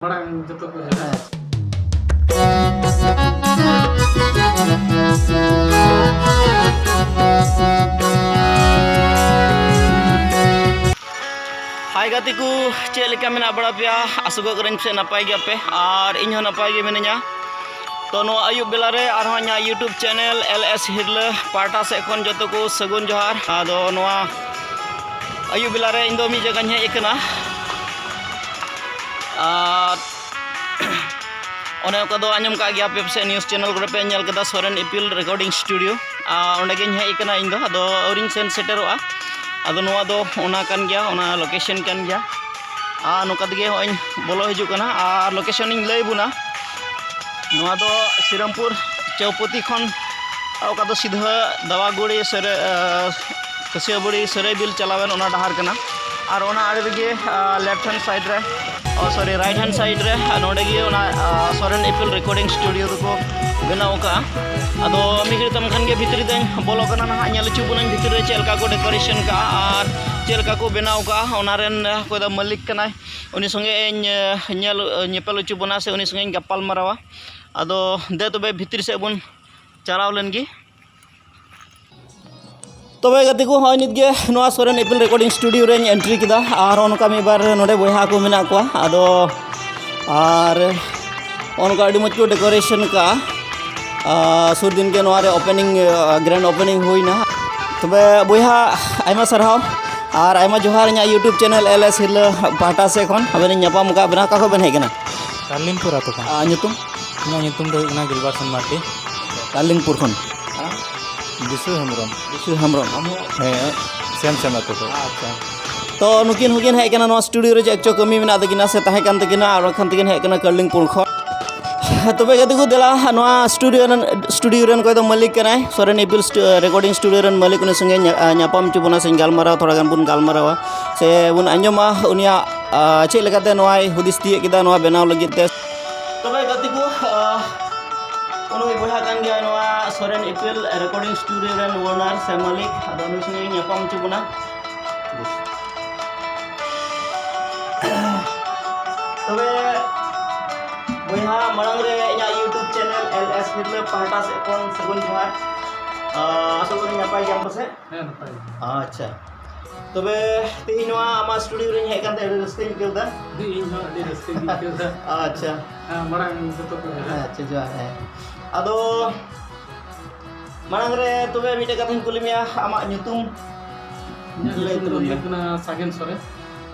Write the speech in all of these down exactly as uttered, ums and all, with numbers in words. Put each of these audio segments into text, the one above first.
ᱢᱟᱲᱟᱝ ᱡᱚᱛᱚ ᱠᱚ ᱦᱮᱡ᱾ ᱦᱟᱭ ᱜᱟᱛᱮ ᱠᱚ, ᱪᱮᱫ ᱞᱮᱠᱟ ᱢᱮᱱᱟᱜ ᱵᱟᱲᱟ ᱯᱮᱭᱟ? ᱟᱥᱚᱜᱚᱜ ᱠᱟᱹᱱᱟᱹᱧ ᱯᱟᱥᱮᱡ ᱱᱟᱯᱟᱭ ᱜᱮᱭᱟᱯᱮ, ᱟᱨ ᱤᱧ ᱦᱚᱸ ᱱᱟᱯᱟᱭ ᱜᱮ ᱢᱤᱱᱟᱹᱧᱟ᱾ ᱛᱚ, ᱱᱚᱣᱟ ᱟᱹᱭᱩᱵ ᱵᱮᱞᱟ ᱨᱮ ᱟᱨᱦᱚᱸ ᱤᱧᱟᱹᱜ YouTube channel L S ᱦᱤᱨᱞᱟᱹ ᱯᱟᱦᱴᱟ ᱥᱮᱫ ᱠᱷᱚᱱ ᱡᱚᱛᱚ ᱠᱚ ᱥᱟᱹᱜᱩᱱ ᱡᱚᱦᱟᱨ᱾ ᱟᱫᱚ ᱱᱚᱣᱟ ᱟᱹᱭᱩᱵ ᱵᱮᱞᱟ ᱨᱮ ᱤᱧ ᱫᱚ ᱢᱤᱫ ᱡᱟᱭᱜᱟᱧ ᱦᱮᱡ ᱟᱠᱟᱱᱟ, ᱟᱨ ᱚᱱᱮ ᱚᱱᱠᱟ ᱫᱚ ᱟᱸᱡᱚᱢ ᱠᱟᱜ ᱜᱮᱭᱟ ᱯᱮ ᱯᱟᱥᱮᱡ, news channel ᱠᱚᱨᱮ ᱯᱮ ᱧᱮᱞ ᱠᱟᱫᱟ, ᱥᱚᱨᱮᱱ ᱤᱯᱤᱞ recording studio᱾ ᱟᱨ ᱚᱸᱰᱮ ᱜᱤᱧ ᱦᱮᱡ ᱟᱠᱟᱱᱟ ᱤᱧ ᱫᱚ, ᱟᱫᱚ ᱟᱹᱣᱨᱤᱧ ᱥᱮᱱ ᱥᱮᱴᱮᱨᱚᱜᱼᱟ᱾ ᱟᱫᱚ ᱱᱚᱣᱟ ᱫᱚ ᱚᱱᱟ ᱠᱟᱱ ᱜᱮᱭᱟ, ᱚᱱᱟ location ᱠᱟᱱ ᱜᱮᱭᱟ᱾ ᱟᱨ ᱱᱚᱝᱠᱟ ᱛᱮᱜᱮ ᱦᱚᱸᱜᱼᱚᱭ ᱤᱧ ᱵᱚᱞᱚ ᱦᱤᱡᱩᱜ ᱠᱟᱱᱟ᱾ ᱟᱨ location ᱤᱧ ᱞᱟᱹᱭ ᱟᱵᱚᱱᱟ, ᱱᱚᱣᱟ ᱫᱚ ᱥᱤᱨᱟᱢᱯᱩᱨ ᱪᱳᱣᱯᱚᱛᱤ ᱠᱷᱚᱱ ᱚᱠᱟ ᱫᱚ ᱥᱤᱫᱷᱟᱹ ᱫᱟᱣᱟᱜᱩᱲᱤ ᱥᱮᱨᱮ-, ᱟᱸ, ᱠᱟᱹᱥᱤᱭᱟᱹᱵᱟᱹᱲᱤ ᱥᱟᱹᱨᱟᱹᱭᱵᱤᱞ ᱪᱟᱞᱟᱣᱮᱱ ᱚᱱᱟ ᱰᱟᱦᱟᱨ ᱠᱟᱱᱟ᱾ ᱟᱨ ᱚᱱᱟ ᱟᱲᱮ ᱨᱮᱜᱮ, ᱟᱸ, left hand side ᱨᱮ, ᱚ, sorry, right hand side ᱨᱮ, ᱟᱨ ᱱᱚᱸᱰᱮ ᱜᱮ ᱚᱱᱟ, ᱟᱸ, ᱥᱚᱨᱮᱱ ᱤᱯᱤᱞ recording studio ᱫᱚᱠᱚ ᱵᱮᱱᱟᱣ ᱟᱠᱟᱫᱼᱟ᱾ ᱟᱫᱚ ᱢᱤᱫ ᱜᱷᱟᱹᱲᱤᱡ ᱛᱟᱭᱚᱢ ᱠᱷᱟᱱ ᱜᱮ ᱵᱷᱤᱛᱨᱤ ᱫᱚᱧ ᱵᱚᱞᱚ ᱠᱟᱱᱟ ᱱᱟᱦᱟᱜ, ᱧᱮᱞ ᱦᱚᱪᱚ ᱵᱚᱱᱟᱹᱧ ᱵᱷᱤᱛᱨᱤ ᱨᱮ ᱪᱮᱫ ᱞᱮᱠᱟ ᱠᱚ decoration ᱠᱟᱜᱼᱟ ᱟᱨ ᱪᱮᱫ ᱞᱮᱠᱟ ᱠᱚ ᱵᱮᱱᱟᱣ ᱠᱟᱜᱼᱟ᱾ ᱚᱱᱟ ᱨᱮᱱ, ᱟᱸ, ᱚᱠᱚᱭ ᱫᱚ ᱢᱟᱹᱞᱤᱠ ᱠᱟᱱᱟᱭ, ᱩᱱᱤ ᱥᱚᱸᱜᱮ ᱤᱧ, ᱟᱸ, ᱧᱮᱞ, ᱧᱮᱯᱮᱞ ᱦᱚᱪᱚ ᱵᱚᱱᱟ ᱥᱮ ᱩᱱᱤ ᱥᱚᱸᱜᱮ ᱤᱧ ᱜᱟᱯᱟᱞ ᱢᱟᱨᱟᱣᱟ᱾ ᱟᱫᱚ ᱫᱮ ᱛᱚᱵᱮ ᱵᱷᱤᱛᱨᱤ ᱥᱮᱫ ᱵᱚᱱ ᱪᱟᱞᱟᱣ ᱞᱮᱱ ᱜᱮ᱾ ᱛᱚᱵᱮ ᱜᱟᱛᱮ ᱠᱚ, ᱦᱚᱸᱜᱼᱚᱭ ᱱᱤᱛ ᱜᱮ ᱱᱚᱣᱟ ᱥᱚᱨᱮᱱ ᱤᱯᱤᱞ recording studio ᱨᱮᱧ entry ᱠᱮᱫᱟ᱾ ᱟᱨ ᱱᱚᱜᱼᱚ ᱱᱚᱝᱠᱟ ᱢᱤᱫ ᱵᱟᱨ ᱱᱚᱰᱮ ᱵᱚᱭᱦᱟ ᱠᱚ ᱢᱮᱱᱟᱜ ᱠᱚᱣᱟ᱾ ᱟᱫᱚ ᱟᱨ ᱱᱚᱜᱼᱚ ᱱᱚᱝᱠᱟ ᱟᱹᱰᱤ ᱢᱚᱡᱽ ᱠᱚ decoration ᱠᱟᱜᱼᱟ᱾ ᱟᱨ ᱥᱩᱨ ᱫᱤᱱ ᱜᱮ ᱱᱚᱣᱟ ᱨᱮ opening, grand opening ᱦᱩᱭᱱᱟ᱾ ᱛᱚᱵᱮ ᱵᱚᱭᱦᱟ, ᱟᱭᱢᱟ ᱥᱟᱨᱦᱟᱣ ᱟᱨ ᱟᱭᱢᱟ ᱡᱚᱦᱟᱨ ᱤᱧᱟᱹᱜ YouTube channel L S ᱦᱤᱨᱞᱟᱹ ᱯᱟᱦᱴᱟ ᱥᱮᱫ ᱠᱷᱚᱱ᱾ ᱟᱵᱮᱱ ᱤᱧ ᱧᱟᱯᱟᱢ ᱟᱠᱟᱫ ᱵᱮᱱᱟ, ᱚᱠᱟ ᱠᱷᱚᱱ ᱵᱮᱱ ᱦᱮᱡ ᱠᱟᱱᱟ? ᱠᱟᱞᱤᱢᱯᱩᱨ ᱟᱛᱳ ᱠᱷᱚᱱ᱾ ᱟᱨ ᱧᱩᱛᱩᱢ? ᱤᱧᱟᱹᱜ ᱧᱩᱛᱩᱢ ᱫᱚ ᱦᱩᱭᱩᱜ ᱠᱟᱱᱟ ᱜᱤᱞᱵᱟᱨᱥᱚᱱ ᱢᱟᱨᱰᱤ᱾ ᱠᱟᱞᱤᱢᱯᱩᱨ ᱠᱷᱚᱱ᱾ ᱵᱤᱥᱩ ᱦᱮᱢᱵᱨᱚᱢ᱾ ᱵᱤᱥᱩ ᱦᱮᱢᱵᱨᱚᱢ᱾ ᱟᱢ ᱦᱚᱸ? ᱦᱮᱸ, ᱥᱮᱢ ᱥᱮᱢ ᱟᱛᱳ ᱠᱷᱚᱱ᱾ ᱟᱪᱪᱷᱟ᱾ ᱛᱚ, ᱱᱩᱠᱤᱱ ᱦᱚᱸᱠᱤᱱ ᱦᱮᱡ ᱠᱟᱱᱟ ᱱᱚᱣᱟ studio ᱨᱮ, ᱪᱮᱫ ᱪᱚ ᱠᱟᱹᱢᱤ ᱢᱮᱱᱟᱜ ᱛᱟᱹᱠᱤᱱᱟ ᱥᱮ ᱛᱟᱦᱮᱸ ᱠᱟᱱ ᱛᱟᱹᱠᱤᱱᱟ, ᱟᱨ ᱵᱟᱠᱷᱟᱱ ᱛᱟᱹᱠᱤᱱ ᱦᱮᱡ ᱠᱟᱱᱟ ᱠᱟᱞᱤᱢᱯᱩᱨ ᱠᱷᱚᱱ᱾ ᱛᱚᱵᱮ ᱜᱟᱛᱮ ᱠᱚ, ᱫᱮᱞᱟ, ᱱᱚᱣᱟ studio ᱨᱮᱱ, studio ᱨᱮᱱ ᱚᱠᱚᱭ ᱫᱚ ᱢᱟᱹᱞᱤᱠ ᱠᱟᱱᱟᱭ, ᱥᱚᱨᱮᱱ ᱤᱯᱤᱞ ᱥᱴᱩ-, recording studio ᱨᱮᱱ ᱢᱟᱹᱞᱤᱠ, ᱩᱱᱤ ᱥᱚᱸᱜᱮ ᱧᱟ-, ᱧᱟᱯᱟᱢ ᱦᱚᱪᱚ ᱵᱚᱱᱟ ᱥᱮ ᱜᱟᱞᱢᱟᱨᱟᱣ, ᱛᱷᱚᱲᱟ ᱜᱟᱱ ᱵᱚᱱ ᱜᱟᱞᱢᱟᱨᱟᱣᱟ ᱥᱮ ᱵᱚᱱ ᱟᱸᱡᱚᱢᱟ ᱩᱱᱤᱭᱟᱜ, ᱟᱸ, ᱪᱮᱫ ᱞᱮᱠᱟᱛᱮ ᱱᱚᱣᱟᱭ ᱦᱩᱫᱤᱥ ᱛᱤᱭᱳᱜ ᱠᱮᱫᱟ ᱱᱚᱣᱟ ᱵᱮᱱᱟᱣ ᱞᱟᱹᱜᱤᱫ ᱛᱮ᱾ ᱛᱚᱵᱮ ᱜᱟᱛᱮ ᱠᱚ, ᱟᱸ, ᱩᱱᱤ ᱵᱚᱭᱦᱟ ᱠᱟᱱ ᱜᱮᱭᱟᱭ ᱱᱚᱣᱟ ᱥᱚᱨᱮᱱ ᱤᱯᱤᱞ recording studio ᱨᱮᱱ owner ᱥᱮ ᱢᱟᱹᱞᱤᱠ᱾ ᱟᱫᱚ ᱩᱱᱤ ᱥᱚᱸᱜᱮ ᱧᱟᱯᱟᱢ ᱦᱚᱪᱚ ᱵᱚᱱᱟ᱾ ᱛᱚᱵᱮ ᱵᱚᱭᱦᱟ, ᱢᱟᱲᱟᱝ ᱨᱮ ᱤᱧᱟᱹᱜ YouTube channel LS ᱦᱤᱨᱞᱟᱹ ᱯᱟᱦᱴᱟ ᱥᱮᱫ ᱠᱷᱚᱱ ᱥᱟᱹᱜᱩᱱ ᱡᱚᱦᱟᱨ᱾ ᱟᱸ, ᱟᱥᱚᱜ ᱠᱟᱹᱱᱟᱹᱧ ᱱᱟᱯᱟᱭ ᱜᱮᱭᱟᱢ ᱯᱟᱥᱮᱡ? ᱦᱮᱸ, ᱱᱟᱯᱟᱭ ᱜᱮ᱾ ᱟᱪᱪᱷᱟ, ᱛᱚᱵᱮ ᱛᱮᱦᱮᱧ ᱱᱚᱣᱟ ᱟᱢᱟᱜ studio ᱨᱮᱧ ᱦᱮᱡ ᱟᱠᱟᱱ ᱛᱮ ᱟᱹᱰᱤ ᱨᱟᱹᱥᱠᱟᱹᱧ ᱟᱹᱭᱠᱟᱹᱣ ᱮᱫᱟ᱾ ᱦᱮᱸ, ᱤᱧ ᱦᱚᱸ ᱟᱹᱰᱤ ᱨᱟᱹᱥᱠᱟᱹᱧ ᱟᱹᱭᱠᱟᱹᱣ ᱮᱫᱟ᱾ ᱟᱪᱪᱷᱟ᱾ ᱦᱮᱸ, ᱢᱟᱲᱟᱝ ᱡᱚᱛᱚ ᱠᱚ ᱡᱚᱦᱟᱨ᱾ ᱟᱪᱪᱷᱟ, ᱡᱚᱦᱟᱨ, ᱦᱮᱸ᱾ ᱟᱫᱚ ᱢᱟᱲᱟᱝ ᱨᱮ ᱛᱚᱵᱮ ᱢᱤᱫᱴᱮᱡ ᱠᱟᱛᱷᱟᱧ ᱠᱩᱞᱤ ᱢᱮᱭᱟ, ᱟᱢᱟᱜ ᱧᱩᱛᱩᱢ ᱤᱧᱟᱹᱜ ᱞᱟᱹᱭ ᱧᱩᱛᱩᱢ ᱫᱚ ᱛᱟᱵᱚᱱ ᱢᱮ᱾ ᱦᱩᱭᱩᱜ ᱠᱟᱱᱟ ᱥᱟᱜᱮᱱ ᱥᱚᱨᱮᱱ,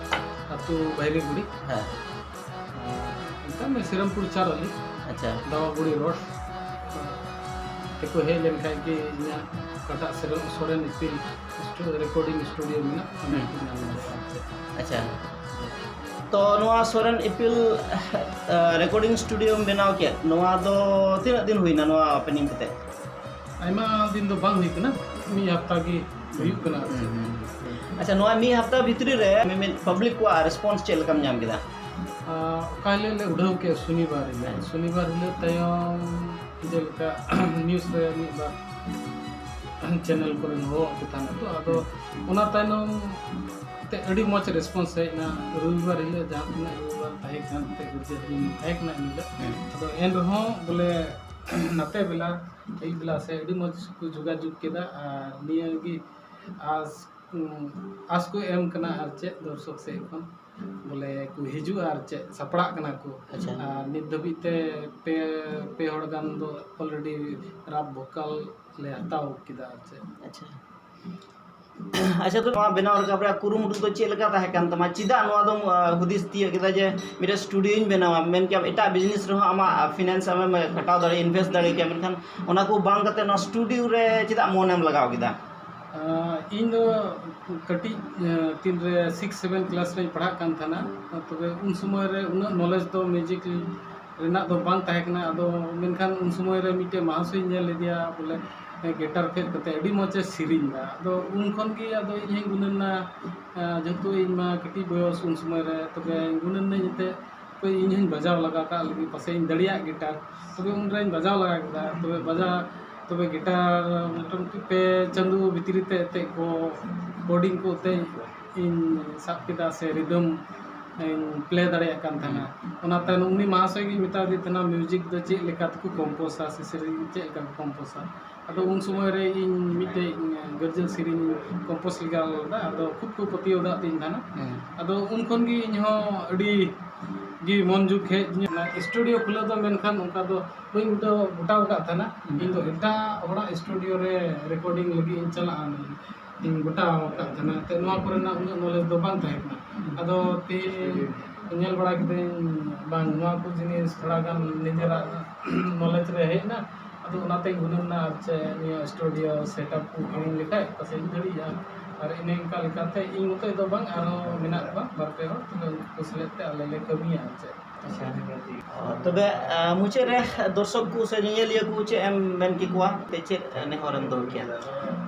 ᱟᱹᱛᱩ ᱵᱟᱭᱨᱤᱜᱩᱲᱤ᱾ ᱦᱮᱸ᱾ ᱢᱮᱛᱟᱜ ᱢᱮ ᱥᱤᱨᱟᱢᱯᱩᱨ ᱪᱟᱨᱟᱞᱤ᱾ ᱟᱪᱪᱷᱟ᱾ ᱫᱟᱣᱟᱜᱩᱲᱤ ᱨᱳᱰ᱾ ᱛᱮᱠᱚ ᱦᱮᱡ ᱞᱮᱱᱠᱷᱟᱡ ᱜᱮ ᱤᱧᱟᱹᱜ ᱚᱠᱟᱴᱟᱜ ᱥᱮᱨᱮᱧ ᱥᱚᱨᱮᱱ ᱤᱯᱤᱞ ᱥᱴᱩ-, recording studio ᱢᱮᱱᱟᱜ, ᱚᱸᱰᱮ ᱦᱩᱸ᱾ ᱠᱚ ᱧᱟᱢ ᱫᱟᱲᱮᱭᱟᱜᱼᱟ᱾ ᱟᱪᱪᱷᱟ᱾ ᱛᱚ ᱱᱚᱣᱟ ᱥᱚᱨᱮᱱ ᱤᱯᱤᱞ, ᱟ, recording studioᱢ ᱵᱮᱱᱟᱣ ᱠᱮᱫ, ᱱᱚᱣᱟ ᱫᱚ ᱛᱤᱱᱟᱹᱜ ᱫᱤᱱ ᱦᱩᱭᱱᱟ ᱱᱚᱣᱟ opening ᱠᱟᱛᱮ? ᱟᱭᱢᱟ ᱫᱤᱱ ᱫᱚ ᱵᱟᱝ ᱦᱩᱭ ᱠᱟᱱᱟ, ᱢᱤᱫ ᱦᱟᱯᱛᱟ ᱜᱮ ᱦᱩᱭᱩᱜ ᱠᱟᱱᱟ᱾ ᱦᱩᱸ, ᱦᱩᱸ, ᱦᱩᱸ᱾ ᱟᱪᱪᱷᱟ, ᱱᱚᱣᱟ ᱢᱤᱫ ᱦᱟᱯᱛᱟ ᱵᱷᱤᱛᱨᱤ ᱨᱮ ᱢᱤᱢᱤᱫ public ᱠᱚᱣᱟᱜ response ᱪᱮᱫ ᱞᱮᱠᱟᱢ ᱧᱟᱢ ᱠᱮᱫᱟ? ᱟᱨ ᱚᱠᱟ ᱦᱤᱞᱳᱜ ᱞᱮ ᱩᱰᱷᱟᱹᱣ ᱠᱮᱫ, ᱥᱚᱱᱤᱵᱟᱨ ᱦᱤᱞᱳᱜ᱾ ᱦᱮᱸ᱾ ᱥᱚᱱᱤᱵᱟᱨ ᱦᱤᱞᱳᱜ ᱛᱟᱭᱚᱢ ᱡᱮᱞᱮᱠᱟ news ᱨᱮ ᱢᱤᱫ ᱵᱟᱨ channel ᱠᱚᱨᱮ ᱦᱚᱦᱚ ᱟᱠᱚ ᱛᱟᱦᱮᱱᱟ ᱛᱚ, ᱟᱫᱚ ᱚᱱᱟ ᱛᱟᱭᱱᱚᱢ ᱛᱮ ᱟᱹᱰᱤ ᱢᱚᱡᱽ response ᱦᱮᱡ ᱮᱱᱟ᱾ ᱨᱚᱵᱤᱵᱟᱨ ᱦᱤᱞᱳᱜ ᱡᱟᱦᱟᱸ ᱛᱤᱱᱟᱹᱜ ᱨᱚᱵᱤᱵᱟᱨ ᱛᱟᱦᱮᱸ ᱠᱟᱱ ᱛᱮ ᱜᱤᱨᱡᱟᱹ ᱫᱤᱱ ᱛᱟᱦᱮᱸ ᱠᱟᱱᱟ ᱮᱱ ᱦᱤᱞᱳᱜ᱾ ᱦᱮᱸ᱾ ᱟᱫᱚ ᱮᱱ ᱨᱮᱦᱚᱸ ᱵᱚᱞᱮ ᱱᱟᱛᱮ ᱵᱮᱞᱟ, ᱟᱹᱭᱩᱵ ᱵᱮᱞᱟ ᱥᱮ ᱟᱹᱰᱤ ᱢᱚᱡᱽ ᱠᱚ ᱡᱳᱜᱟᱡᱳᱜᱽ ᱠᱮᱫᱟ᱾ ᱟᱨ ᱱᱤᱭᱟᱹ ᱜᱮ ᱟᱸᱥ, ᱩᱸ, ᱟᱸᱥ ᱠᱚ ᱮᱢ ᱠᱟᱱᱟ ᱟᱨ ᱪᱮᱫ ᱫᱚᱨᱥᱚᱠ ᱥᱮᱫ ᱠᱷᱚᱱ ᱵᱚᱞᱮ ᱠᱚ ᱦᱤᱡᱩᱜᱼᱟ ᱟᱨ ᱪᱮᱫ ᱥᱟᱯᱲᱟᱜ ᱠᱟᱱᱟ ᱠᱚ᱾ ᱟᱪᱪᱷᱟ᱾ ᱟᱨ ᱱᱤᱛ ᱫᱷᱟᱹᱵᱤᱡ ᱛᱮ ᱯᱮ, ᱯᱮ ᱦᱚᱲ ᱜᱟᱱ ᱫᱚ already rap vocal ᱞᱮ ᱦᱟᱛᱟᱣ ᱠᱮᱫᱟ ᱟᱨ ᱪᱮᱫ᱾ ᱟᱪᱪᱷᱟ᱾ ᱟᱪᱪᱷᱟ, ᱛᱚ ᱱᱚᱣᱟ ᱵᱮᱱᱟᱣ ᱨᱟᱠᱟᱵ ᱨᱮᱭᱟᱜ ᱠᱩᱨᱩᱢᱩᱴᱩ ᱫᱚ ᱪᱮᱫ ᱞᱮᱠᱟ ᱛᱟᱦᱮᱸ ᱠᱟᱱ ᱛᱟᱢᱟ? ᱪᱮᱫᱟᱜ ᱱᱚᱣᱟ ᱫᱚᱢ, ᱟ, ᱦᱩᱫᱤᱥ ᱛᱤᱭᱳᱜ ᱠᱮᱫᱟ ᱡᱮ ᱢᱤᱫᱴᱮᱱ studioᱧ ᱵᱮᱱᱟᱣᱟ? ᱢᱮᱱ ᱠᱮᱭᱟᱢ ᱮᱴᱟᱜ business ᱨᱮᱦᱚᱸ ᱟᱢᱟᱜ finance ᱟᱢᱮᱢ ᱠᱷᱟᱴᱟᱣ ᱫᱟᱲᱮᱭᱟᱜᱼᱟ, invest ᱫᱟᱲᱮ ᱠᱮᱭᱟ, ᱢᱮᱱᱠᱷᱟᱱ ᱚᱱᱟ ᱠᱚ ᱵᱟᱝ ᱠᱟᱛᱮ ᱱᱚᱣᱟ studio ᱨᱮ ᱪᱮᱫᱟᱜ ᱢᱚᱱᱮᱢ ᱞᱟᱜᱟᱣ ᱠᱮᱫᱟ? ᱟᱸ, ᱤᱧ ᱫᱚ ᱠᱟᱹᱴᱤᱡ, ᱟᱸ, ᱛᱤᱱᱨᱮ six seven class ᱨᱮᱧ ᱯᱟᱲᱦᱟᱜ ᱠᱟᱱ ᱛᱟᱦᱮᱱᱟ, ᱛᱚᱵᱮ ᱩᱱ ᱥᱚᱢᱚᱭ ᱨᱮ ᱩᱱᱟᱹᱜ knowledge ᱫᱚ music ᱨᱮᱱᱟᱜ ᱫᱚ ᱵᱟᱝ ᱛᱟᱦᱮᱸ ᱠᱟᱱᱟ᱾ ᱟᱫᱚ ᱢᱮᱱᱠᱷᱟᱱ ᱩᱱ ᱥᱚᱢᱚᱭ ᱨᱮ ᱢᱤᱫᱴᱮᱡ ᱢᱟᱦᱟᱥᱚᱭᱤᱧ ᱧᱮᱞ ᱞᱮᱫᱮᱭᱟ, ᱵᱚᱞᱮ guitar ᱯᱷᱮᱰ ᱠᱟᱛᱮ ᱟᱹᱰᱤ ᱢᱚᱡᱽ ᱮ ᱥᱮᱨᱮᱧ ᱮᱫᱟ᱾ ᱟᱫᱚ ᱩᱱ ᱠᱷᱚᱱ ᱜᱮ ᱟᱫᱚ ᱤᱧ ᱦᱚᱸᱧ ᱜᱩᱱᱟᱹᱱᱟ, ᱟᱸ, ᱡᱮᱦᱮᱛᱩ ᱤᱧ ᱢᱟ ᱠᱟᱹᱴᱤᱡ ᱵᱚᱭᱚᱥ ᱩᱱ ᱥᱚᱢᱚᱭ ᱨᱮ, ᱛᱚᱵᱮ ᱜᱩᱱᱟᱹᱱᱟᱹᱧ ᱮᱱᱛᱮᱫ ᱦᱟᱯᱮ ᱤᱧ ᱦᱚᱸᱧ ᱵᱟᱡᱟᱣ ᱞᱟᱜᱟ ᱠᱟᱜ ᱞᱮᱜᱮ, ᱯᱟᱥᱮᱡ ᱤᱧ ᱫᱟᱲᱮᱭᱟᱜ guitar᱾ ᱛᱚᱵᱮ ᱩᱱᱨᱮᱧ ᱵᱟᱡᱟᱣ ᱞᱟᱜᱟ ᱠᱮᱫᱟ᱾ ᱛᱚᱵᱮ ᱵᱟᱡᱟᱣ, ᱛᱚᱵᱮ guitar ᱢᱚᱴᱟᱢᱩᱴᱤ ᱯᱮ ᱪᱟᱸᱫᱚ ᱵᱷᱤᱛᱨᱤ ᱛᱮ ᱮᱱᱛᱮᱫ ᱠᱚ recording ᱠᱚ ᱮᱱᱛᱮᱫ ᱤᱧ ᱥᱟᱵ ᱠᱮᱫᱟ ᱥᱮ rhythm ᱤᱧ ᱯᱞᱮ ᱫᱟᱲᱮᱭᱟᱜ ᱠᱟᱱ ᱛᱟᱦᱮᱱᱟ᱾ ᱚᱱᱟ ᱛᱟᱭᱱᱚᱢ ᱩᱱᱤ ᱢᱟᱦᱟᱥᱚᱭ ᱜᱮ ᱢᱮᱛᱟ ᱫᱤᱧ ᱛᱟᱦᱮᱱᱟ ᱢᱤᱣᱡᱤᱠ ᱫᱚ ᱪᱮᱫ ᱞᱮᱠᱟ ᱛᱮᱠᱚ ᱠᱚᱢᱯᱳᱡᱟ ᱥᱮ ᱥᱮᱨᱮᱧ ᱪᱮᱫ ᱞᱮᱠᱟ ᱠᱚ ᱠᱚᱢᱯᱳᱡᱟ᱾ ᱟᱫᱚ ᱩᱱ ᱥᱚᱢᱚᱭ ᱨᱮ ᱤᱧ ᱢᱤᱫᱴᱮᱡ ᱜᱟᱨᱡᱮᱱ ᱥᱮᱨᱮᱧ ᱠᱚᱢᱯᱳᱡᱽ ᱞᱮᱜᱟ ᱞᱮᱫᱟ᱾ ᱟᱫᱚ ᱠᱷᱩᱵ ᱠᱚ ᱯᱟᱹᱛᱭᱟᱹᱣ ᱫᱟᱜ ᱛᱤᱧ ᱛᱟᱦᱮᱱᱟ᱾ ᱟᱫᱚ ᱩᱱ ᱠᱷᱚᱱ ᱜᱮ ᱤᱧ ᱦᱚᱸ ᱟᱹᱰᱤ ᱜᱮ ᱢᱚᱱ ᱡᱩᱜᱽ ᱦᱮᱡ ᱤᱧᱟᱹ᱾ ᱚᱱᱟ ᱥᱴᱩᱰᱤᱭᱳ ᱠᱷᱩᱞᱟᱹᱣ ᱫᱚ ᱢᱮᱱᱠᱷᱟᱱ ᱚᱱᱠᱟ ᱫᱚ ᱵᱟᱹᱧ ᱩᱰᱟᱹᱣ ᱜᱚᱴᱟᱣ ᱟᱠᱟᱫ ᱛᱟᱦᱮᱱᱟ᱾ ᱤᱧ ᱫᱚ ᱮᱴᱟᱜ ᱦᱚᱲᱟᱜ ᱥᱴᱩᱰᱤᱭᱳ ᱨᱮ ᱨᱮᱠᱚᱨᱰᱤᱝ ᱞᱟᱹᱜᱤᱫ ᱤᱧ ᱪᱟᱞᱟᱜᱼᱟ ᱤᱧ ᱜᱚᱴᱟᱣ ᱟᱠᱟᱫ ᱛᱟᱦᱮᱱᱟ᱾ ᱮᱱᱛᱮᱫ ᱱᱚᱣᱟ ᱠᱚᱨᱮᱱᱟᱜ ᱩᱱᱟᱹᱜ ᱱᱚᱞᱮᱡᱽ ᱫᱚ ᱵᱟᱝ ᱛᱟᱦᱮᱸ ᱠᱟᱱᱟ᱾ ᱟᱫᱚ ᱛᱮᱦᱮᱧ ᱧᱮᱞ ᱵᱟᱲᱟ ᱠᱤᱫᱟᱹᱧ ᱵᱟᱝ ᱱᱚᱣᱟ ᱠᱚ ᱡᱤᱱᱤᱥ ᱛᱷᱚᱲᱟ ᱜᱟᱱ ᱱᱤᱡᱮᱨᱟᱜ ᱱᱚᱞᱮᱡᱽ ᱨᱮ ᱦᱮᱡ ᱮᱱᱟ᱾ ᱟᱫᱚ ᱚᱱᱟᱛᱮᱧ ᱜᱩᱱᱟᱹᱱ ᱮᱱᱟ ᱟᱨ ᱪᱮᱫ ᱱᱤᱭᱟᱹ ᱥᱴᱩᱰᱤᱭᱳ ᱥᱮᱴᱟᱯ ᱠᱚ ᱠᱤᱨᱤᱧ ᱞᱮᱠᱷᱟᱡ ᱯᱟᱥᱮᱡ ᱤᱧ ᱫᱟᱲᱮᱭᱟᱜᱼᱟ᱾ ᱟᱨ ᱤᱱᱟᱹ ᱤᱱᱠᱟ ᱞᱮᱠᱟᱛᱮ ᱤᱧ ᱢᱚᱛᱚᱡ ᱫᱚ ᱵᱟᱝ ᱟᱨᱦᱚᱸ ᱢᱮᱱᱟᱜ ᱠᱚᱣᱟ ᱵᱟᱨ ᱯᱮ ᱦᱚᱲ, ᱛᱚᱵᱮ ᱩᱱᱠᱩ ᱠᱚ ᱥᱮᱞᱮᱫ ᱛᱮ ᱟᱞᱮ ᱞᱮ ᱠᱟᱹᱢᱤᱭᱟ ᱟᱨ ᱪᱮᱫ᱾ ᱟᱪᱪᱷᱟ᱾ ᱛᱚᱵᱮ ᱟᱸ, ᱢᱩᱪᱟᱹᱫ ᱨᱮ ᱫᱚᱨᱥᱚᱠ ᱠᱚ ᱥᱮ ᱧᱮᱧᱮᱞᱤᱭᱟᱹ ᱠᱚ ᱪᱮᱫ ᱮᱢ ᱢᱮᱱ ᱠᱮᱠᱚᱣᱟ? ᱪᱮᱫ ᱱᱮᱦᱚᱨᱮᱢ ᱫᱚᱦᱚ ᱠᱮᱭᱟ?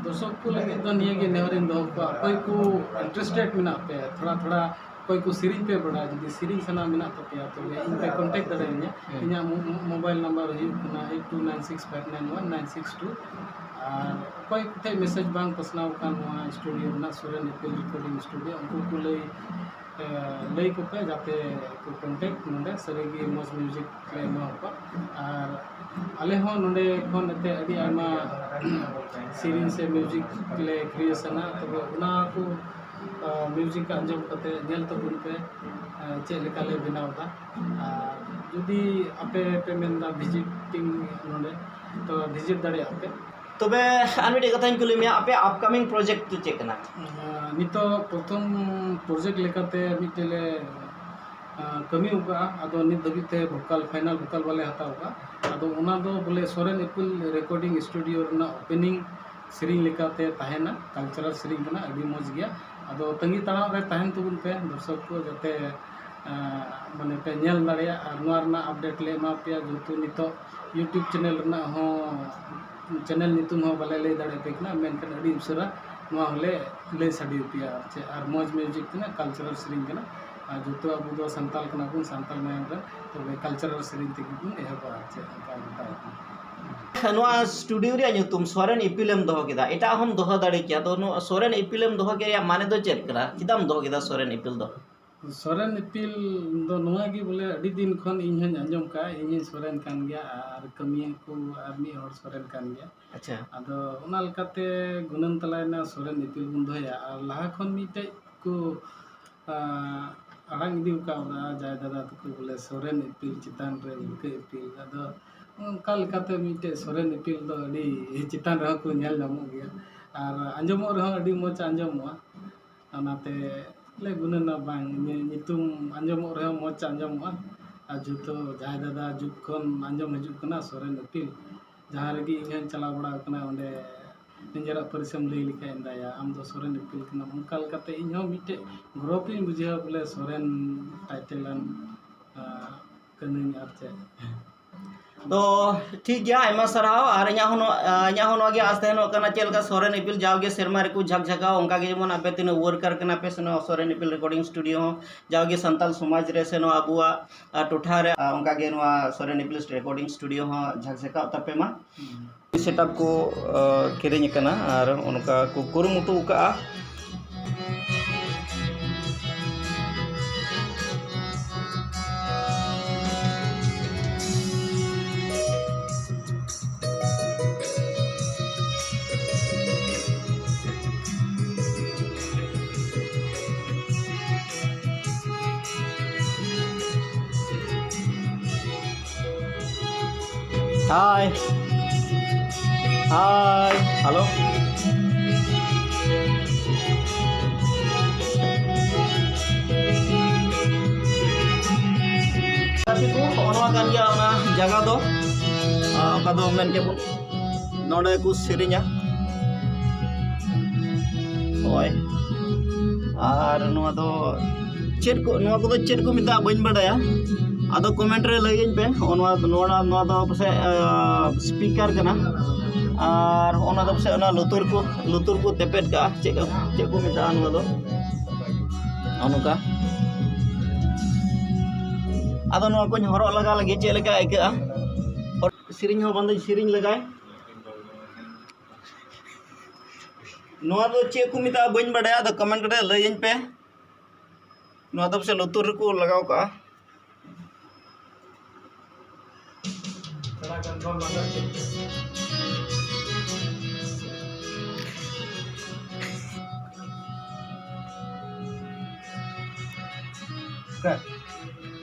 ᱫᱚᱨᱥᱚᱠ ᱠᱚ ᱞᱟᱹᱜᱤᱫ ᱫᱚ ᱱᱤᱭᱟᱹ ᱜᱮ ᱱᱮᱦᱚᱨᱤᱧ ᱫᱚᱦᱚ ᱠᱚᱣᱟ, ᱚᱠᱚᱭ ᱠᱚ ᱤᱱᱴᱟᱨᱮᱥᱴᱮᱰ ᱢᱮᱱᱟᱜ ᱯᱮ ᱛᱷᱚᱲᱟ ᱛᱷᱚᱲᱟ ᱚᱠᱚᱭ ᱠᱚ ᱥᱮᱨᱮᱧ ᱯᱮ ᱵᱟᱲᱟᱭᱟ, ᱡᱩᱫᱤ ᱥᱮᱨᱮᱧ ᱥᱟᱱᱟ ᱢᱮᱱᱟᱜ ᱛᱟᱯᱮᱭᱟ ᱛᱚᱵᱮ ᱤᱧ ᱯᱮ ᱠᱚᱱᱴᱮᱠᱴ ᱫᱟᱲᱮᱭᱟᱹᱧᱟ᱾ ᱦᱮᱸ᱾ ᱤᱧᱟᱹᱜ ᱢᱳ-, ᱢᱳ-, ᱢᱳᱵᱟᱭᱤᱞ ᱱᱟᱢᱵᱟᱨ ᱦᱩᱭᱩᱜ ᱠᱟᱱᱟ eight two nine six five nine one nine six two. ᱟᱨ ᱚᱠᱚᱭ ᱠᱚᱴᱷᱮᱡ ᱢᱮᱥᱮᱡᱽ ᱵᱟᱝ ᱯᱟᱥᱱᱟᱣ ᱟᱠᱟᱱ ᱱᱚᱣᱟ ᱥᱴᱩᱰᱤᱭᱳ ᱨᱮᱱᱟᱜ ᱥᱩᱨᱮᱱ ᱤᱯᱤᱞ ᱨᱮᱠᱚᱨᱰᱤᱝ ᱥᱴᱩᱰᱤᱭᱳ, ᱩᱱᱠᱩ ᱠᱚ ᱞᱟᱹᱭ, ᱮ, ᱞᱟᱹᱭ ᱠᱚᱯᱮ ᱡᱟᱛᱮ ᱠᱚ ᱠᱚᱱᱴᱮᱠᱴ ᱱᱚᱰᱮ, ᱥᱟᱹᱨᱤᱜᱮ ᱢᱚᱡᱽ ᱢᱤᱣᱡᱤᱠ ᱞᱮ ᱮᱢᱟ ᱠᱚᱣᱟ᱾ ᱟᱨ ᱟᱞᱮ ᱦᱚᱸ ᱱᱚᱰᱮ ᱠᱷᱚᱱ ᱮᱱᱛᱮ ᱟᱹᱰᱤ ᱟᱭᱢᱟ ᱥᱮᱨᱮᱧ ᱥᱮ ᱢᱤᱣᱡᱤᱠ ᱞᱮ ᱠᱨᱤᱭᱮᱥᱚᱱᱟ, ᱛᱚᱵᱮ ᱚᱱᱟ ᱠᱚ, ᱟ, ᱢᱤᱣᱡᱤᱠ ᱟᱸᱡᱚᱢ ᱠᱟᱛᱮ ᱧᱮᱞ ᱛᱟᱵᱚᱱ ᱯᱮ, ᱟ, ᱪᱮᱫ ᱞᱮᱠᱟ ᱞᱮ ᱵᱮᱱᱟᱣ ᱮᱫᱟ᱾ ᱟᱨ ᱡᱩᱫᱤ ᱟᱯᱮ ᱯᱮ ᱢᱮᱱᱫᱟ ᱵᱷᱤᱡᱤᱴᱤᱝ ᱱᱚᱰᱮ, ᱛᱚ ᱵᱷᱤᱡᱤᱴ ᱫᱟᱲᱮᱭᱟᱜᱼᱟ ᱯᱮ᱾ ᱛᱚᱵᱮ ᱟᱨ ᱢᱤᱫᱴᱮᱡ ᱠᱟᱛᱷᱟᱧ ᱠᱩᱞᱤ ᱢᱮᱭᱟ, ᱟᱯᱮ ᱟᱯᱠᱟᱢᱤᱝ ᱯᱨᱚᱡᱮᱠᱴ ᱫᱚ ᱪᱮᱫ ᱠᱟᱱᱟ? ᱟ, ᱱᱤᱛᱚᱜ ᱯᱨᱚᱛᱷᱚᱢ ᱯᱨᱚᱡᱮᱠᱴ ᱞᱮᱠᱟᱛᱮ ᱢᱤᱫᱴᱮᱡ ᱞᱮ, ᱟ, ᱠᱟᱹᱢᱤ ᱟᱠᱟᱫᱼᱟ᱾ ᱟᱫᱚ ᱱᱤᱛ ᱫᱷᱟᱹᱵᱤᱡ ᱛᱮ ᱵᱷᱳᱠᱟᱞ, ᱯᱷᱟᱭᱱᱟᱞ ᱵᱷᱳᱠᱟᱞ ᱵᱟᱞᱮ ᱦᱟᱛᱟᱣ ᱟᱠᱟᱫᱼᱟ᱾ ᱟᱫᱚ ᱚᱱᱟ ᱫᱚ ᱵᱚᱞᱮ ᱥᱚᱨᱮᱱ ᱤᱯᱤᱞ ᱨᱮᱠᱚᱨᱰᱤᱝ ᱥᱴᱩᱰᱤᱭᱳ ᱨᱮᱱᱟᱜ ᱳᱯᱮᱱᱤᱝ ᱥᱮᱨᱮᱧ ᱞᱮᱠᱟᱛᱮ ᱛᱟᱦᱮᱱᱟ, ᱠᱟᱞᱪᱟᱨᱟᱞ ᱥᱮᱨᱮᱧ ᱠᱟᱱᱟ, ᱟᱹᱰᱤ ᱢᱚᱡᱽ ᱜᱮᱭᱟ᱾ ᱟᱫᱚ ᱛᱟᱺᱜᱤ ᱛᱟᱲᱟᱜ ᱨᱮ ᱛᱟᱦᱮᱱ ᱛᱟᱵᱚᱱ ᱯᱮ ᱫᱚᱨᱥᱚᱠ ᱠᱚ, ᱡᱟᱛᱮ, ᱟ, ᱢᱟᱱᱮ ᱯᱮ ᱧᱮᱞ ᱫᱟᱲᱮᱭᱟᱜ᱾ ᱟᱨ ᱱᱚᱣᱟ ᱨᱮᱱᱟᱜ ᱟᱯᱰᱮᱴ ᱞᱮ ᱮᱢᱟ ᱯᱮᱭᱟ, ᱡᱮᱦᱮᱛᱩ ᱱᱤᱛᱚᱜ YouTube ᱪᱮᱱᱮᱞ ᱨᱮᱱᱟᱜ ᱦᱚᱸ, ᱪᱮᱱᱮᱞ ᱧᱩᱛᱩᱢ ᱦᱚᱸ ᱵᱟᱞᱮ ᱞᱟᱹᱭ ᱫᱟᱲᱮᱭᱟᱯᱮ ᱠᱟᱱᱟ, ᱢᱮᱱᱠᱷᱟᱱ ᱟᱹᱰᱤ ᱩᱥᱟᱹᱨᱟ ᱱᱚᱣᱟ ᱦᱚᱸᱞᱮ ᱞᱟᱹᱭ ᱥᱟᱰᱮ ᱟᱯᱮᱭᱟ᱾ ᱟᱨ ᱪᱮᱫ, ᱟᱨ ᱢᱚᱡᱽ ᱢᱤᱣᱡᱤᱠ ᱠᱟᱱᱟ, ᱠᱟᱞᱪᱟᱨᱟᱞ ᱥᱮᱨᱮᱧ ᱠᱟᱱᱟ, ᱟᱨ ᱡᱚᱛᱚ ᱟᱵᱚ ᱫᱚ ᱥᱟᱱᱛᱟᱞ ᱠᱟᱱᱟ ᱵᱚᱱ, ᱥᱟᱱᱛᱟᱞ ᱢᱟᱭᱟᱢ ᱨᱮ, ᱛᱚᱵᱮ ᱠᱟᱞᱪᱟᱨᱟᱞ ᱥᱮᱨᱮᱧ ᱛᱮᱜᱮ ᱵᱚᱱ ᱮᱦᱚᱵᱟ᱾ ᱟᱨ ᱪᱮᱫ ᱚᱱᱠᱟ ᱢᱮᱛᱟᱭ ᱠᱟᱱᱟ᱾ ᱱᱚᱣᱟ ᱥᱴᱩᱰᱤᱭᱳ ᱨᱮᱭᱟᱜ ᱧᱩᱛᱩᱢ ᱥᱚᱨᱮᱱ ᱤᱯᱤᱞ ᱮᱢ ᱫᱚᱦᱚ ᱠᱮᱫᱟ, ᱮᱴᱟᱜ ᱦᱚᱸᱢ ᱫᱚᱦᱚ ᱫᱟᱲᱮ ᱠᱮᱭᱟ᱾ ᱟᱫᱚ ᱱᱚᱣᱟ ᱥᱚᱨᱮᱱ ᱤᱯᱤᱞ ᱮᱢ ᱫᱚᱦᱚ ᱠᱮᱫ ᱨᱮᱭᱟᱜ ᱢᱟᱱᱮ ᱫᱚ ᱪᱮᱫ ᱠᱟᱱᱟ? ᱪᱮᱫᱟᱜ ᱮᱢ ᱫᱚᱦᱚ ᱠᱮᱫᱟ ᱥᱚᱨᱮᱱ ᱤᱯᱤᱞ ᱫᱚ? ᱥᱚᱨᱮᱱ ᱤᱯᱤᱞ ᱫᱚ ᱱᱚᱣᱟ ᱜᱮ ᱵᱚᱞᱮ, ᱟᱹᱰᱤ ᱫᱤᱱ ᱠᱷᱚᱱ ᱤᱧ ᱦᱚᱸᱧ ᱟᱸᱡᱚᱢ ᱠᱟᱜᱼᱟ, ᱤᱧ ᱦᱚᱸᱧ ᱥᱚᱨᱮᱱ ᱠᱟᱱ ᱜᱮᱭᱟ ᱟᱨ ᱠᱟᱹᱢᱤᱭᱟᱹ ᱠᱚ ᱟᱨ ᱢᱤᱫ ᱦᱚᱲ ᱥᱚᱨᱮᱱ ᱠᱟᱱ ᱜᱮᱭᱟ᱾ ᱟᱪᱪᱷᱟ᱾ ᱟᱫᱚ ᱚᱱᱟ ᱞᱮᱠᱟᱛᱮ ᱜᱩᱱᱟᱹᱱ ᱛᱟᱞᱟᱭᱮᱱᱟ ᱥᱚᱨᱮᱱ ᱤᱯᱤᱞ ᱵᱚᱱ ᱫᱚᱦᱚᱭᱟ᱾ ᱟᱨ ᱞᱟᱦᱟ ᱠᱷᱚᱱ ᱢᱤᱫᱴᱮᱡ ᱠᱚ, ᱟᱸ, ᱟᱲᱟᱝ ᱤᱫᱤ ᱠᱟᱣᱫᱟ ᱡᱟᱭ ᱫᱟᱫᱟ ᱛᱟᱠᱚ ᱵᱚᱞᱮ ᱥᱚᱨᱮᱱ ᱤᱯᱤᱞ ᱪᱮᱛᱟᱱ ᱨᱮ ᱩᱞᱠᱟᱹ ᱤᱯᱤᱞ᱾ ᱟᱫᱚ ᱚᱱᱠᱟ ᱞᱮᱠᱟᱛᱮ ᱢᱤᱫᱴᱮᱡ ᱥᱚᱨᱮᱱ ᱤᱯᱤᱞ ᱫᱚ ᱟᱹᱰᱤ ᱪᱮᱛᱟᱱ ᱨᱮᱦᱚᱸ ᱠᱚ ᱧᱮᱞ ᱧᱟᱢᱚᱜ ᱜᱮᱭᱟ ᱟᱨ ᱟᱸᱡᱚᱢᱚᱜ ᱨᱮᱦᱚᱸ ᱟᱹᱰᱤ ᱢᱚᱡᱽ ᱟᱸᱡᱚᱢᱚᱜᱼᱟ᱾ ᱚᱱᱟᱛᱮ ᱞᱮ ᱜᱩᱱᱟᱹᱱᱟ ᱵᱟᱝ, ᱧᱩ-, ᱧᱩᱛᱩᱢ ᱟᱸᱡᱚᱢᱚᱜ ᱨᱮᱦᱚᱸ ᱢᱚᱡᱽ ᱟᱸᱡᱚᱢᱚᱜᱼᱟ᱾ ᱟᱨ ᱡᱚᱛᱚ ᱡᱟᱭ ᱫᱟᱫᱟ ᱡᱩᱜᱽ ᱠᱷᱚᱱ ᱟᱸᱡᱚᱢ ᱦᱤᱡᱩᱜ ᱠᱟᱱᱟ ᱥᱚᱨᱮᱱ ᱤᱯᱤᱞ᱾ ᱡᱟᱦᱟᱸ ᱨᱮᱜᱮ ᱤᱧ ᱦᱚᱸᱧ ᱪᱟᱞᱟᱣ ᱵᱟᱲᱟ ᱟᱠᱟᱱᱟ, ᱚᱸᱰᱮ ᱱᱤᱡᱮᱨᱟᱜ ᱯᱟᱹᱨᱤᱥᱮᱢ ᱞᱟᱹᱭ ᱞᱮᱠᱷᱟᱱ ᱫᱟᱭᱟ, ᱟᱢ ᱫᱚ ᱥᱚᱨᱮᱱ ᱤᱯᱤᱞ ᱠᱟᱱᱟᱢ᱾ ᱚᱱᱠᱟ ᱞᱮᱠᱟᱛᱮ ᱤᱧ ᱦᱚᱸ ᱢᱤᱫᱴᱮᱡ ᱜᱚᱨᱚᱵᱽ ᱤᱧ ᱵᱩᱡᱷᱟᱹᱣᱟ ᱵᱚᱞᱮ ᱥᱚᱨᱮᱱ title ᱟᱱ, ᱟᱸ, ᱠᱟᱹᱱᱟᱹᱧ ᱟᱨ ᱪᱮᱫ᱾ ᱛᱚ, ᱴᱷᱤᱠ ᱜᱮᱭᱟ, ᱟᱭᱢᱟ ᱥᱟᱨᱦᱟᱣ᱾ ᱟᱨ ᱤᱧᱟᱹᱜ ᱦᱚᱸ ᱱᱚᱣᱟ, ᱟᱸ, ᱤᱧᱟᱹᱜ ᱦᱚᱸ ᱱᱚᱣᱟ ᱜᱮ ᱟᱸᱥ ᱛᱟᱦᱮᱱᱚᱜ ᱠᱟᱱᱟ, ᱪᱮᱫ ᱞᱮᱠᱟ ᱥᱚᱨᱮᱱ ᱤᱯᱤᱞ ᱡᱟᱣᱜᱮ ᱥᱮᱨᱢᱟ ᱨᱮᱠᱚ ᱡᱷᱟᱠ ᱡᱷᱟᱠᱟᱣ, ᱚᱱᱠᱟ ᱜᱮ ᱡᱮᱢᱚᱱ ᱟᱯᱮ ᱛᱤᱱᱟᱹᱜ worker ᱠᱟᱱᱟ ᱯᱮ ᱥᱮ ᱱᱚᱣᱟ ᱥᱚᱨᱮᱱ ᱤᱯᱤᱞ recording studio ᱦᱚᱸ ᱡᱟᱣᱜᱮ ᱥᱟᱱᱛᱟᱞ ᱥᱚᱢᱟᱡᱽ ᱨᱮ ᱥᱮ ᱱᱚᱣᱟ ᱟᱵᱚᱣᱟᱜ, ᱟᱸ, ᱴᱚᱴᱷᱟ ᱨᱮ, ᱟᱸ, ᱚᱱᱠᱟ ᱜᱮ ᱱᱚᱣᱟ ᱥᱚᱨᱮᱱ ᱤᱯᱤᱞ recording studio ᱦᱚᱸ ᱡᱷᱟᱠ ᱡᱷᱟᱠᱟᱣ ᱛᱟᱯᱮ ᱢᱟ᱾ ᱦᱩᱸ᱾ setup ᱠᱚ, ᱟᱸ, ᱠᱤᱨᱤᱧ ᱟᱠᱟᱱᱟ ᱟᱨ ᱚᱱᱠᱟ ᱠᱚ ᱠᱩᱨᱩᱢᱩᱴᱩ ᱟᱠᱟᱫᱼᱟ᱾ Hi. Hi. Hello. ᱜᱟᱛᱮ ᱠᱚ, ᱦᱚᱸᱜᱼᱚ ᱱᱚᱣᱟ ᱠᱟᱱ ᱜᱮᱭᱟ ᱚᱱᱟ ᱡᱟᱭᱜᱟ ᱫᱚ, ᱟᱨ ᱚᱠᱟ ᱫᱚ ᱢᱮᱱ ᱠᱮᱫ ᱵᱚᱱ ᱱᱚᱰᱮ ᱠᱚ ᱥᱮᱨᱮᱧᱟ᱾ ᱦᱳᱭ, ᱟᱨ ᱱᱚᱣᱟ ᱫᱚ ᱪᱮᱫ ᱠᱚ, ᱱᱚᱣᱟ ᱠᱚᱫᱚ ᱪᱮᱫ ᱠᱚ ᱢᱮᱛᱟᱜᱼᱟ ᱵᱟᱹᱧ ᱵᱟᱰᱟᱭᱟ, ᱟᱫᱚ comment ᱨᱮ ᱞᱟᱹᱭᱟᱹᱧ ᱯᱮ᱾ ᱦᱚᱸᱜᱼᱚ ᱱᱚᱣᱟ, ᱱᱚᱣᱟ, ᱱᱚᱣᱟ ᱫᱚ ᱯᱟᱥᱮᱡ, ᱟᱸ, speaker ᱠᱟᱱᱟ, ᱟᱨ ᱦᱚᱸᱜᱼᱚ ᱱᱟ ᱫᱚ ᱯᱟᱥᱮᱡ ᱚᱱᱟ ᱞᱩᱛᱩᱨ ᱠᱚ, ᱞᱩᱛᱩᱨ ᱠᱚ ᱛᱮᱯᱮᱫ ᱠᱟᱜᱼᱟ, ᱪᱮᱫ, ᱪᱮᱫ ᱠᱚ ᱢᱮᱛᱟᱜᱼᱟ ᱱᱚᱣᱟ ᱫᱚ, ᱱᱚᱜᱼᱚ ᱱᱚᱝᱠᱟ᱾ ᱟᱫᱚ ᱱᱚᱣᱟ ᱠᱚᱧ ᱦᱚᱨᱚᱜ ᱞᱟᱜᱟ ᱞᱟᱹᱜᱤᱫ ᱪᱮᱫ ᱞᱮᱠᱟ ᱟᱹᱭᱠᱟᱹᱜᱼᱟ? ᱥᱮᱨᱮᱧ ᱦᱚᱸ ᱵᱟᱝ ᱫᱚᱧ ᱥᱮᱨᱮᱧ ᱞᱮᱜᱟᱭ᱾ ᱱᱚᱣᱟ ᱫᱚ ᱪᱮᱫ ᱠᱚ ᱢᱮᱛᱟᱜᱼᱟ ᱵᱟᱹᱧ ᱵᱟᱰᱟᱭᱟ, ᱟᱫᱚ comment ᱨᱮ ᱞᱟᱹᱭᱟᱹᱧ ᱯᱮ᱾ ᱱᱚᱣᱟ ᱫᱚ ᱯᱟᱥᱮᱡ ᱞᱩᱛᱩᱨ ᱨᱮᱠᱚ ᱞᱟᱜᱟᱣ ᱠᱟᱜᱼᱟ᱾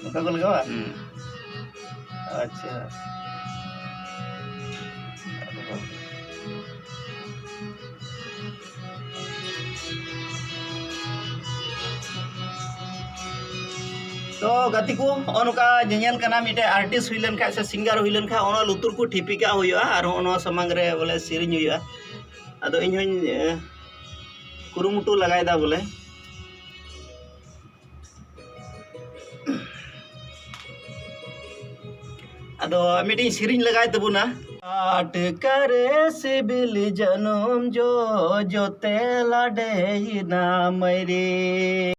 ᱚᱱᱠᱟ ᱠᱚ ᱞᱟᱜᱟᱣᱟ? ᱦᱩᱸ᱾ ᱟᱪᱪᱷᱟ᱾ ᱛᱚ ᱜᱟᱛᱮ ᱠᱚ, ᱦᱚᱸᱜᱼᱚ ᱱᱚᱝᱠᱟ ᱧᱮᱧᱮᱞ ᱠᱟᱱᱟ, ᱢᱤᱫᱴᱮᱡ ᱟᱨᱴᱤᱥᱴ ᱦᱩᱭ ᱞᱮᱱᱠᱷᱟᱡ ᱥᱮ ᱥᱤᱝᱜᱟᱨ ᱦᱩᱭ ᱞᱮᱱᱠᱷᱟᱡ, ᱚᱱᱟ ᱞᱩᱛᱩᱨ ᱠᱚ ᱴᱷᱤᱯᱤ ᱠᱟᱜ ᱦᱩᱭᱩᱜᱼᱟ ᱟᱨ ᱦᱚᱸᱜᱼᱚ ᱱᱚᱣᱟ ᱥᱟᱢᱟᱝ ᱨᱮ ᱵᱚᱞᱮ ᱥᱮᱨᱮᱧ ᱦᱩᱭᱩᱜᱼᱟ᱾ ᱟᱫᱚ ᱤᱧ ᱦᱚᱸᱧ, ᱮ, ᱠᱩᱨᱩᱢᱩᱴᱩ ᱞᱟᱜᱟᱭᱮᱫᱟ ᱵᱚᱞᱮ᱾ ᱟᱫᱚ ᱢᱤᱫᱴᱤᱡ ᱥᱮᱨᱮᱧ ᱞᱟᱜᱟᱭ ᱛᱟᱵᱚᱱᱟ᱾ ᱟᱴᱠᱟᱨᱮ ᱥᱤᱵᱤᱞ ᱡᱟᱹᱱᱩᱢ ᱡᱚ, ᱡᱚᱛᱮ ᱞᱟᱰᱮᱭᱮᱱᱟ ᱢᱟᱹᱭᱨᱮ᱾